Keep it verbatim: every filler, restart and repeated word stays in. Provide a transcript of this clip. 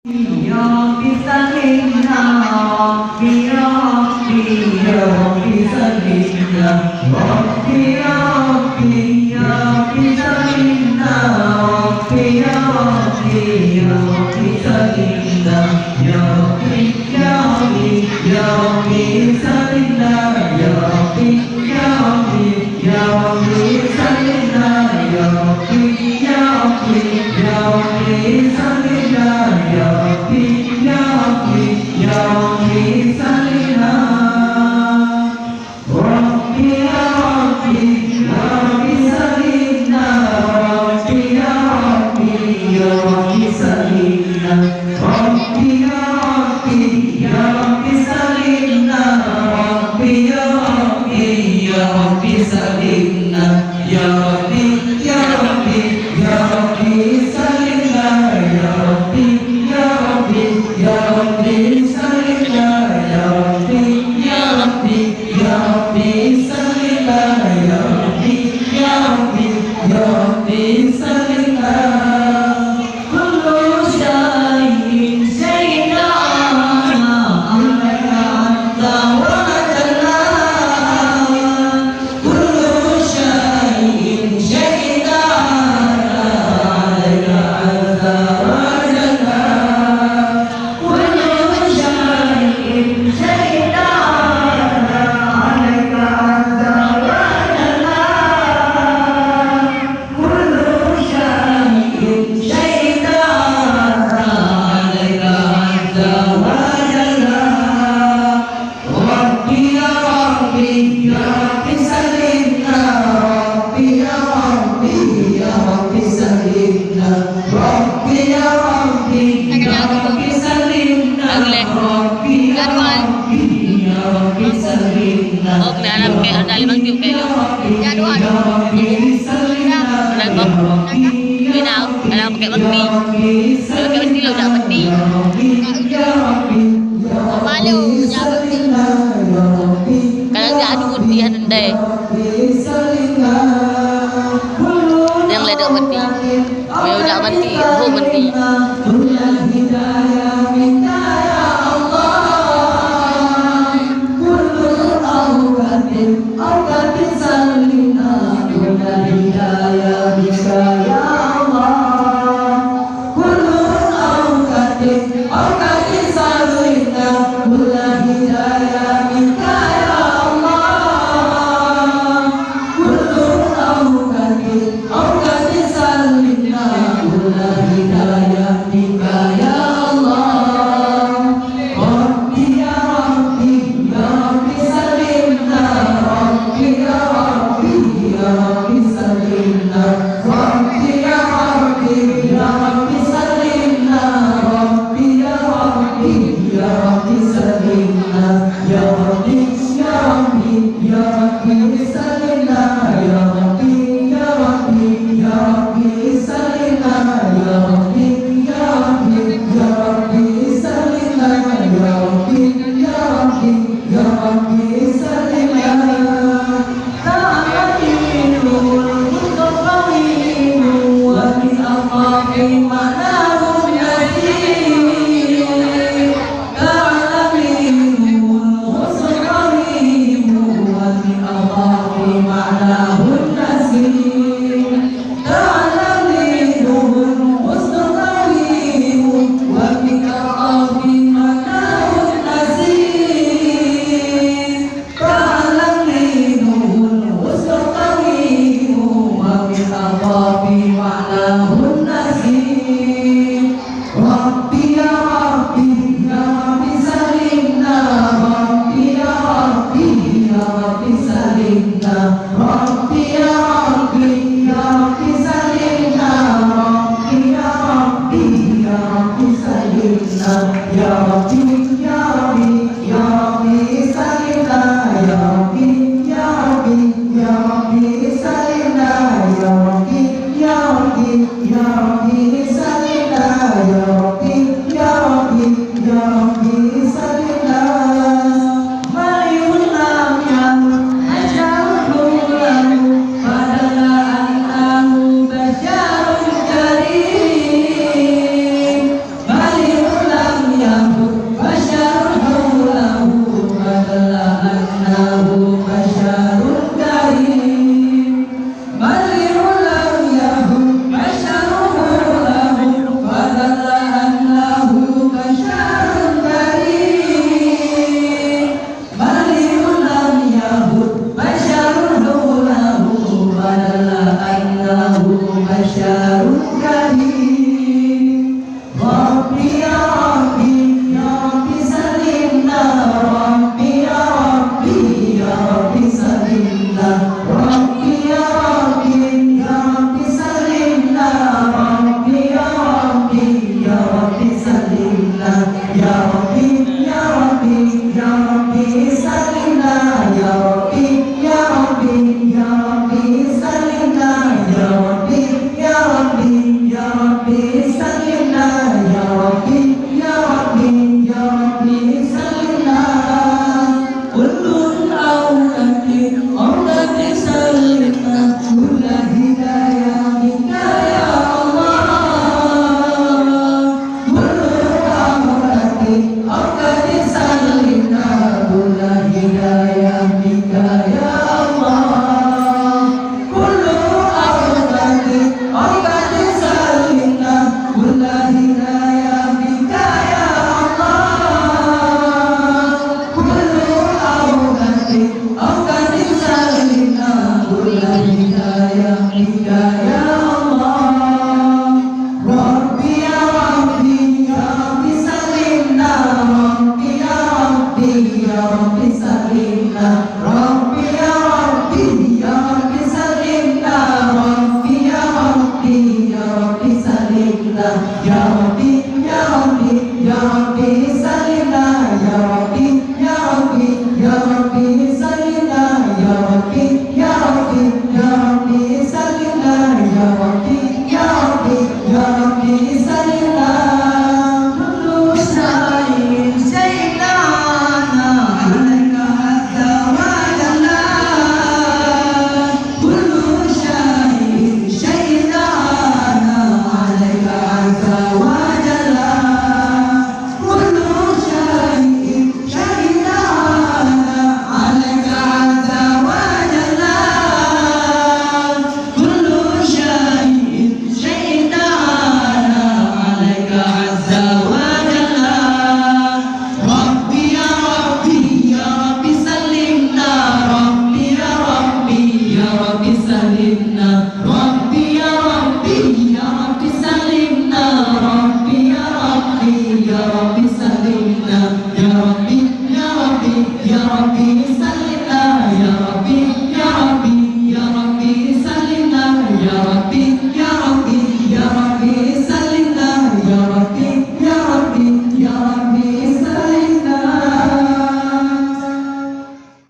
يا رب سلمنا، ربي يا ربي، يا رب سلمنا، ربي يا ربي، يا رب سلمنا، ربي يا ربي، يا رب سلمنا، يا ربي، يا ربي، يا رب سلمنا، يا ربي، يا ربي، يا ربي سلمنا، يا ربي، يا ربي، يا ربي سلمنا، يا ربي، يا ربي، يا ربي سلمنا. ربي يا ربي، يا ربي سلمنا، ربي يا ربي، يا ربي سلمنا. ربي يا ربي، يا ربي سلمنا، ربي يا ربي، يا ربي سلمنا، يا ربي، يا ربي، يا ربي سلمنا، يا ربي، يا ربي، يا ربي سلمنا، يا ربي، يا ربي، يا ربي سلمنا، يا ربي، يا ربي، يا ربي سلمنا. كل شيء شهد عليك أنت وجلال. كل شيء شهد عليك أنت وجلال. كل شيء شهد عليك أنت وجلال. كل شيء شهد عليك أنت وجلال. ربي يا ربي، يا ربي سلمنا. ربي يا ربي، يا ربي سلمنا. ربي يا ربي، يا ربي سلمنا. ربي يا ربي، يا ربي سلمنا. Malu, ya. Kadang dia adu dia nendai. Yang ledok mati. Meu dak mati, ho mati. ربي يا ربي، يا ربي سلمنا. ربي يا ربي، يا ربي سلمنا. ربي يا ربي، يا ربي سلمنا. ربي يا ربي، يا ربي سلمنا. يا ربي، يا ربي، يا ربي سلمنا. يا ربي، يا ربي، يا ربي سلمنا. يا ربي، يا ربي، يا ربي سلمنا. يا ربي، يا ربي، يا ربي سلمنا. Maliun lam nyan asy'artu lahu, fadalla annahu basyarun karim. Maliun Ya Rabbi, ya Rabbi, ya Rabbi, salimna. Ya Rabbi, ya Rabbi, ya Rabbi, salimna. Ya Rabbi, ya Rabbi, ya Rabbi, salimna. Ya Rabbi, ya Rabbi, ya Rabbi, salimna. Ulun awladi, awladi salimna, kulla hidayah minka ya Allah. Ulun awladi, awladi salimna, kulla hidayah minka ya Allah. Kullu awqati, awqati salimna, kulla hidayah minka ya Allah. Kullu awqati, awqati salimna, kulla hidayah minka ya Allah. Rabbi ya Rabbi, ya Rabbi salimna, Rabbi ya Rabbi, ya Rabbi salimna. Rabbi ya Rabbi, ya Rabbi salimna. Rabbi ya Rabbi, ya Rabbi salimna. Ya Rabbi, ya Rabbi, ya Rabbi salimna. Ya Rabbi, ya Rabbi, ya Rabbi salimna. Ya Rabbi, ya Rabbi, ya Rabbi salimna. Ya Rabbi, ya Rabbi, ya Rabbi salimna. Kullu syai'in syai'na alaika azza wa jalla. Kullu syai'in syai'na alaika azza wa jalla. Kullu syai'in syai'na alaika azza wa jalla. Kullu syai'in syai'na alaika azza wa jalla. Rabbi ya Rabbi, ya Rabbi salimna. Rabbi ya Rabbi, ya Rabbi salimna. Rabbi ya Rabbi, ya Rabbi salimna. Rabbi ya Rabbi, ya Rabbi salimna. Ya Rabbi, ya Rabbi, ya Rabbi